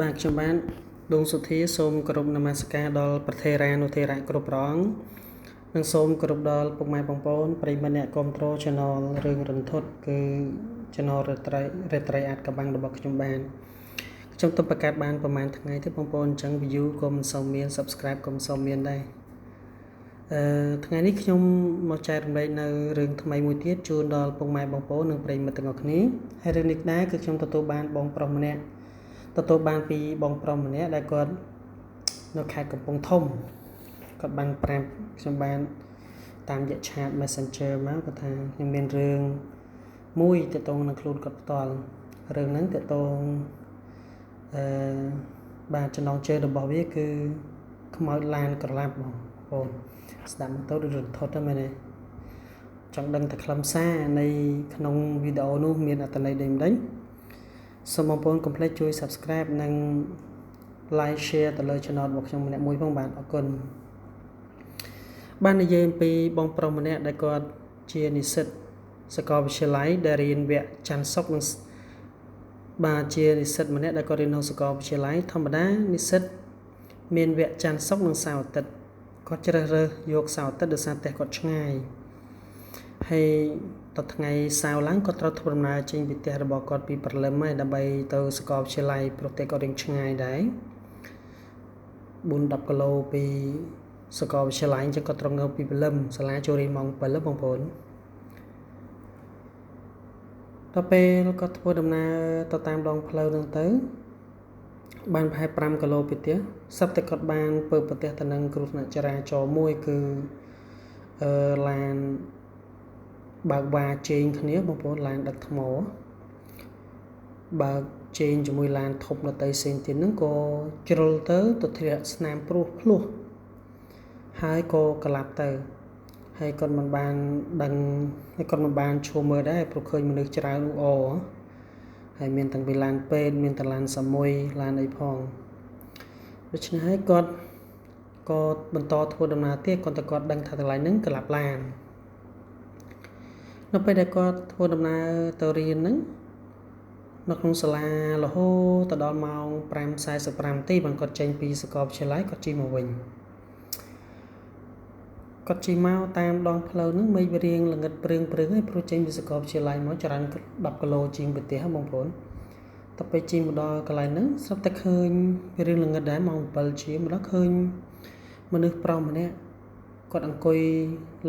បាទខ្ញុំបាទដួងសុធាសូមគោរពនមស្ការដល់ប្រធេរានុធេរៈគ្រប់ព្រះអង្គនិងសូមគោរពដល់ពុកម៉ែបងប្អូនប្រិយមិត្តអ្នកគាំទ្រ Channel រឿងរន្ធត់គឺ Channel រាត្រីរាត្រីអាចកបាំងរបស់ខ្ញុំបានខ្ញុំទើបបង្កើតបានប្រហែលថ្ងៃទេបងប្អូនអញ្ចឹង view ក៏មិនសូវមាន subscribe ក៏មិនសូវមានដែរអឺថ្ងៃនេះខ្ញុំមកចែករំលែកនៅរឿងថ្មីមួយទៀតជូនដល់ពុកម៉ែបងប្អូននិងប្រិយមិត្តទាំងអស់គ្នាហើយរឿងនេះដែរគឺខ្ញុំទទួលបានបងប្រុសម្នាក់ទទួលបានពីបងប្រុសម្នាក់ដែលគាត់នៅខេត្តកំពង់ធំគាត់បានប្រាប់ខ្ញុំបានតាមរយៈឆាត Messenger មកគាត់ថាខ្ញុំមានរឿងមួយទាក់ទងនឹងខ្លួនគាត់ផ្ទាល់រឿងហ្នឹងទាក់ទងអឺបាទចំណងជើងរបស់វាគឺខ្មោចឡានក្រឡាប់បងប្អូនស្ដាប់ទៅដូចរន្ធត់ហ្នឹងមែនទេចង់ដឹងតែខ្លឹមសារនៃក្នុងវីដេអូនោះមានអត្ថន័យដូចម្ដេចសូមបងប្អូនកុំភ្លេចជួយ Subscribe និង Like Share ទៅលើ Channel របស់ខ្ញុំម្នាក់មួយផងបាទអរគុណបាននិយាយអំពីបងប្រុសម្នាក់ដែលគាត់ជានិស្សិតសាកលវិទ្យាល័យដែលរៀនវគ្គច័ន្ទសុក្រនិងបាទជានិស្សិតម្នាក់ដែលគាត់រៀននៅសាកលវិទ្យាល័យធម្មតានិស្សិតមានវគ្គច័ន្ទសុក្រនិងសៅរ៍អាទិត្យគាត់ជ្រើសរើសយកសៅរ៍អាទិត្យដោយសារផ្ទះគាត់ឆ្ងាយហើយដល់ថ្ងៃសៅរ៍ឡើងគាត់ត្រូវធ្វើដំណើរចេញពីផ្ទះរបស់គាត់ពីព្រលឹមហើយដើម្បីទៅសាកលវិទ្យាល័យព្រោះផ្ទះគាត់រៀងឆ្ងាយដែរ4 10គីឡូពីសាកលវិទ្យាល័យអញ្ចឹងគាត់ត្រូវងើបពីព្រលឹមសាលាចូលរៀនម៉ោង7បងប្អូនដល់ពេលគាត់ធ្វើដំណើរទៅតាមដងផ្លូវហ្នឹងទៅបានប្រហែល5គីឡូពីផ្ទះស្រាប់តែគាត់បានពើប្រទះទៅនឹងគ្រោះថ្នាក់ចរាចរណ៍មួយគឺអឺឡានបើកវ៉ាជែងគ្នាបងប្អូនឡានដឹកថ្មបើកជែងជាមួយឡានធំដតីផ្សេងទៀតហ្នឹងក៏ជ្រុលទៅធ្លាក់ស្នាមព្រួសភ្លោះហើយក៏ក្លាប់ទៅហើយគាត់មិនបានដឹងហើយគាត់មិនបានឈួរមើលដែរព្រោះឃើញមនុស្សច្រើនអ៊ូអរហើយមានទាំងពីឡានពេទ្យមានទាំងឡានសាមួយឡានអីផងដូច្នេះហើយគាត់ក៏បន្តធ្វើដំណើរទៀតគាត់តែគាត់ដឹងថាកន្លែងហ្នឹងក្លាប់ឡាននៅពេលដែលគាត់ធ្វើដំណើរទៅរៀនហ្នឹងនៅក្នុងសាលារហូតទៅដល់ម៉ោង5:45នាទីបានគាត់ចេញពីសាកលវិទ្យាល័យគាត់ជិះមកវិញគាត់ជិះមកតាមដងផ្លូវហ្នឹងមេឃវារៀងល្ងិតព្រឿងព្រឿងហើយព្រោះចេញពីសាកលវិទ្យាល័យមកចរន្ត10គីឡូជាងប្រទេសបងប្អូនតែពេលជិះមកដល់កន្លែងហ្នឹងស្រាប់តែឃើញវារៀងល្ងិតដែរម៉ោង7ជាងមកដល់ឃើញមនុស្សប្រុសម្នាក់គាត់អង្គុយ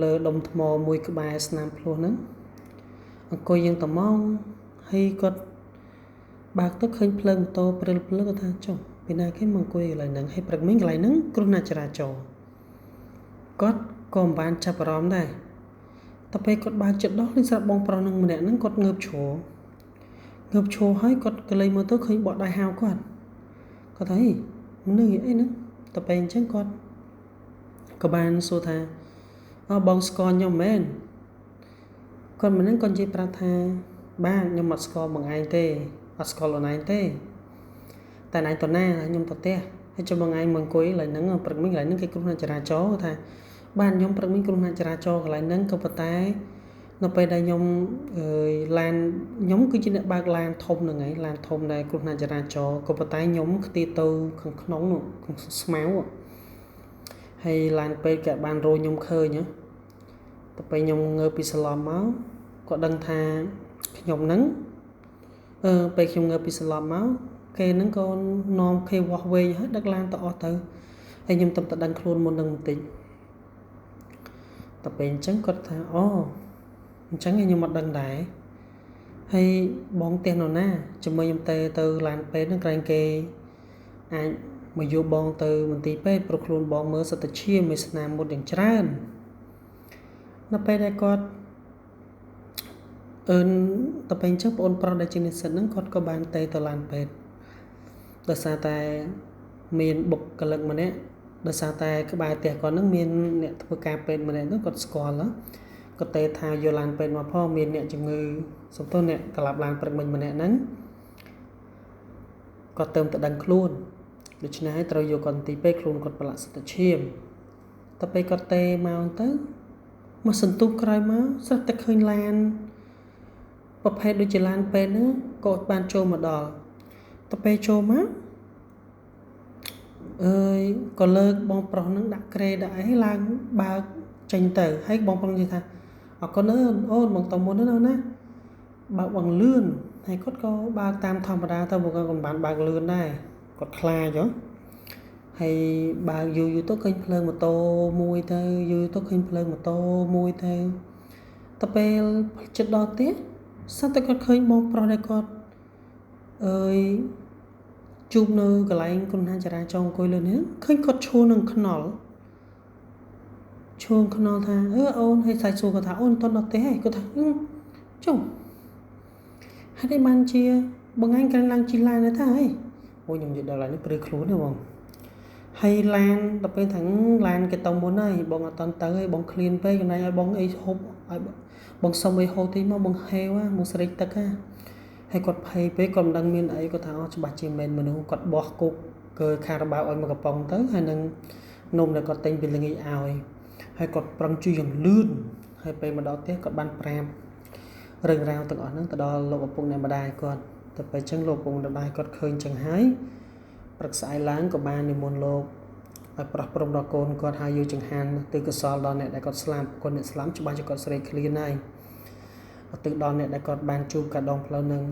លើដុំថ្មមួយក្បែរស្នាមភ្លោះហ្នឹងអង្គុយយ៉ាងត្មងហើយគាត់បើកទៅឃើញភ្លើងម៉ូតូព្រិលភ្លឺគាត់ថាចុះពីណាគេមកអង្គុយកន្លែងហ្នឹងហើយព្រឹកមិញកន្លែងហ្នឹងគ្រោះថ្នាក់ចរាចរណ៍គាត់ក៏មិនបានចាប់អារម្មណ៍ដែរតែពេលគាត់បើកចិត្តដោះនេះស្រាប់បងប្រុសនឹងម្នាក់ហ្នឹងគាត់ងើបឈរហើយគាត់ក៏លេងមើលទៅឃើញបក់ដៃហៅគាត់គាត់ថាហីមនុស្សអីហ្នឹងតែពេលអញ្ចឹងគាត់ក៏បានសួរថាអើបងស្គាល់ខ្ញុំមែនគាត់ម្នាក់គាត់និយាយប្រាប់ថាបាទខ្ញុំអត់ស្គាល់បងឯងទេអត់ស្គាល់ខ្លួនឯងទេតែឯងទៅណាខ្ញុំទៅផ្ទះហើយចុះបងឯងមកអង្គុយកន្លែងហ្នឹងព្រឹកមិញកន្លែងហ្នឹងគេគ្រោះថ្នាក់ចរាចរណ៍ថាបាទខ្ញុំព្រឹកមិញគ្រោះថ្នាក់ចរាចរណ៍កន្លែងហ្នឹងក៏ប៉ុន្តែនៅពេលដែលខ្ញុំឡានខ្ញុំគឺជាអ្នកបើកឡានធំហ្នឹងឯងឡានធំដែលគ្រោះថ្នាក់ចរាចរណ៍ក៏ប៉ុន្តែខ្ញុំខ្ទាតទៅខាងក្នុងនោះក្នុងស្មៅហើយឡានពេទ្យគេបានរោខ្ញុំឃើញទៅពេលខ្ញុំងើបពីសន្លប់មកគាត់ដឹងថាខ្ញុំហ្នឹងពេលខ្ញុំងើបពីសន្លប់មកគេហ្នឹងក៏នាំគេវាស់វែងហើយដឹកឡានទៅអស់ទៅហើយខ្ញុំទៅដឹងខ្លួនមុននឹងបន្តិចតែពេលអញ្ចឹងគាត់ថាអូអញ្ចឹងខ្ញុំអត់ដឹងដែរហើយបងផ្ទះនរណាជាមួយខ្ញុំទៅឡានពេទ្យហ្នឹងក្រែងគេអាចមកយកបងទៅមន្ទីរពេទ្យព្រោះខ្លួនបងមើលសត្វឈាមមានស្នាមមុតយ៉ាងច្រើននៅពេលដែលគាត់តែពេលអញ្ចឹងបងប្រុសដែលជានិស្សិតហ្នឹងគាត់ក៏បានទៅឡានពេទ្យដោយសារតែមានបុគ្គលិកម្នាក់ដោយសារតែក្បែរផ្ទះគាត់ហ្នឹងមានអ្នកធ្វើការពេទ្យម្នាក់ហ្នឹងគាត់ស្គាល់គាត់ទេថាយកឡានពេទ្យមកផងមានអ្នកជំងឺសំទោសអ្នកក្លាប់ឡានព្រឹកមិញម្នាក់ហ្នឹងគាត់ទៅដឹងខ្លួនដូច្នេះហើយត្រូវយកគាត់ទីពេទ្យខ្លួនគាត់ប្រឡាក់សត្វឈាមតែពេលគាត់ទេមកទៅមកសន្ទុះក្រោយមកស្រាប់តែឃើញឡានប្រភេទដូចជាឡានពេទ្យហ្នឹងក៏បានចូលមកដល់តែពេលចូលមក អើយក៏លើកបងប្រុសនឹងដាក់ក្រេដាក់អីឡើងបើកចេញទៅហើយបងប្រុសនិយាយថាអរគុណអូនបងទៅមុនណាណាបើកបងលឿនហើយគាត់ក៏បើកតាមធម្មតាទៅបងក៏មិនបានបើកលឿនដែរគាត់ខ្លាចហ៎ហើយបើកយូរយូរទៅឃើញភ្លើងម៉ូតូមួយទៅយូរទៅឃើញភ្លើងម៉ូតូមួយទៅទៅពេលចិត្តដល់ផ្ទះសត្វតែគាត់ឃើញបងប្រុសដែលគាត់អើយជួបនៅកន្លែងគ្រោះថ្នាក់ចរាចរណ៍អង្គុយលើនេះឃើញគាត់ឈរនឹងខ្នល់ឈរខ្នល់ថាអឺអូនហើយសាច់សួរគាត់ថាអូនមិនទាន់ដល់ផ្ទះទេគាត់ថាចុះហេតុអីបានជាបងឯងក្រាញឡើងជិះឡានទៅហីអូខ្ញុំនិយាយដល់ឡាននេះព្រឺខ្លួនទេបងហើយឡានដល់ពេលថាឡានគេទៅមុនហើយបងអត់តន់ទៅហើយបងឃ្លានពេកកន្លែងឲ្យបងអីហូបឲ្យបងសុំអីហូបតិចមកបងហេវបងស្រេកទឹកហ่าហើយគាត់ភ័យពេកគាត់មិនដឹងមានអីគាត់ថាច្បាស់ជាមិនមនុស្សគាត់បោះគុកកើខារ៉ាបាវឲ្យមកកំប៉ុងទៅហើយនឹងនំដែលគាត់ទិញពីល្ងាចឲ្យហើយគាត់ប្រឹងជួយយ៉ាងលឿនហើយពេលមកដល់ផ្ទះគាត់បានប្រាប់រឿងរ៉ាវទាំងអស់ហ្នឹងទៅដល់លោកឪពុកអ្នកម្ដាយគាត់ទៅពេលចឹងលោកឪពុកម្ដាយគាត់ឃើញចឹងហើយព្រឹកស្អែកឡើងក៏បាននិមន្តលោកឲ្យប្រោះព្រំដល់កូនគាត់ហើយយកចង្ហាន់ទៅកុសលដល់អ្នកដែលគាត់ស្លាប់គាត់អ្នកស្លាប់ច្បាស់ជាគាត់ស្រេកឃ្លានហើយទៅដល់អ្នកដែលគាត់បានជួបកាដងផ្លូវនឹង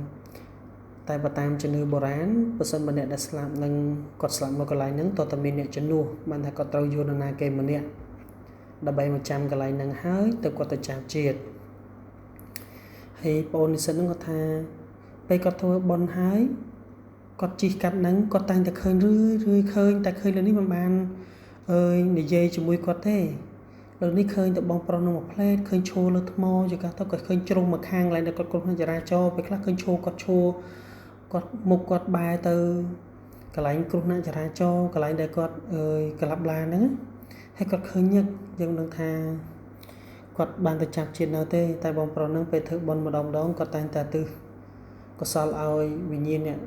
តែបើតាមជំនឿបុរាណបើសិនបើអ្នកដែលស្លាប់នឹងគាត់ស្លាប់មកកន្លែងហ្នឹងតើតើមានអ្នកជំនួសបានថាគាត់ត្រូវយកនរណាគេម្នាក់ដើម្បីមកចាំកន្លែងហ្នឹងហើយទៅគាត់ទៅចាប់ជាតិហើយបងនិស្សិតហ្នឹងគាត់ថាពេលគាត់ធ្វើបុណ្យហើយគាត់ជិះកាត់ហ្នឹងគាត់តែងតែឃើញរឿយរឿយឃើញតែឃើញលើនេះមិនបានអើយនិយាយជាមួយគាត់ទេលើនេះឃើញតែបងប្រុសនឹងមួយផ្លែតឃើញឈរលើថ្មជាកាសទៅគាត់ឃើញជ្រុងមកខាងកន្លែងដែលគាត់គ្រោះថ្នាក់ចរាចរណ៍ពេលខ្លះឃើញឈរគាត់ឈរគាត់មុខគាត់បែរទៅកន្លែងគ្រោះថ្នាក់ចរាចរណ៍កន្លែងដែលគាត់អើយក្លាប់ឡានហ្នឹងហើយគាត់ឃើញញឹកយើងនឹងថាគាត់បានទៅចាប់ជាតិនៅទេតែបងប្រុសហ្នឹងពេលធ្វើបុណ្យម្ដងម្ដងគាត់តែងតែទិសកុសលឲ្យវិញ្ញាណអ្នក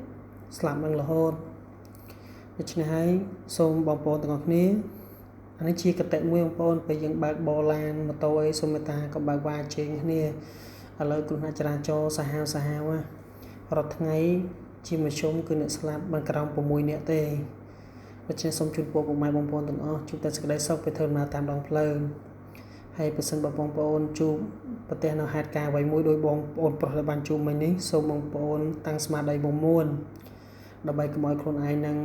ស្លាប់នឹងរហូតដូច្នេះហើយសូមបងប្អូនទាំងអស់គ្នាអានេះជាកតិមួយបងប្អូនពេលយើងបើកបឡានម៉ូតូអីសូមមេត្តាកុំបើកវ៉ាជើងគ្នាឥឡូវគ្រោះថ្នាក់ចរាចរណ៍សាហាវសាហាវរាល់ថ្ងៃជាមធ្យមគឺអ្នកស្លាប់មិនក្រោម6នាក់ទេដូច្នេះសូមជូនពរពុកម៉ែបងប្អូនទាំងអស់ជួបតែសេចក្តីសុខពេលធ្វើដំណើរតាមដងផ្លូវហើយប្រសិនបើបងប្អូនជួបប្រទះនៅហេតុការណ៍អ្វីមួយដោយបងប្អូនប្រុសដែលបានជួបមិញនេះសូមបងប្អូនតាំងស្មារតីមុំមួនដើម្បីកុំឲ្យខ្លួនឯងនឹង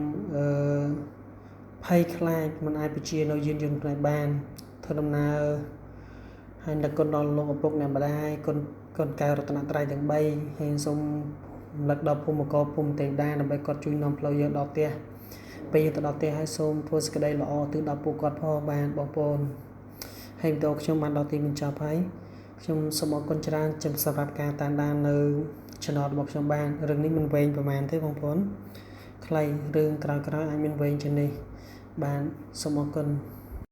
ភ័យខ្លាចមិនអាចបញ្ជានៅយានយន្តផ្នែកបានធ្វើដំណើរហើយនឹកគុណដល់លោកឪពុកអ្នកម្ដាយកូនកែវរតនត្រ័យទាំង3ហើយសូមរំលឹកដល់ភូមិកភូមិទេវតាដើម្បីគាត់ជួយនាំផ្លូវយើងដល់ផ្ទះពេលយើងទៅដល់ផ្ទះហើយសូមធ្វើសេចក្តីល្អទិសដល់ពួកគាត់ផងបានបងប្អូនហើយវីដេអូខ្ញុំបានដល់ទីបញ្ចប់ហើយខ្ញុំសូមអរគុណច្រើនសម្រាប់ការតាមដាននៅ channel របស់ខ្ញុំបានរឿងនេះមិនវែងប្រហែលទេបងប្អូនខ្លីរឿងក្រោយៗអាចមានវែងជាងនេះបានសូមអរគុណ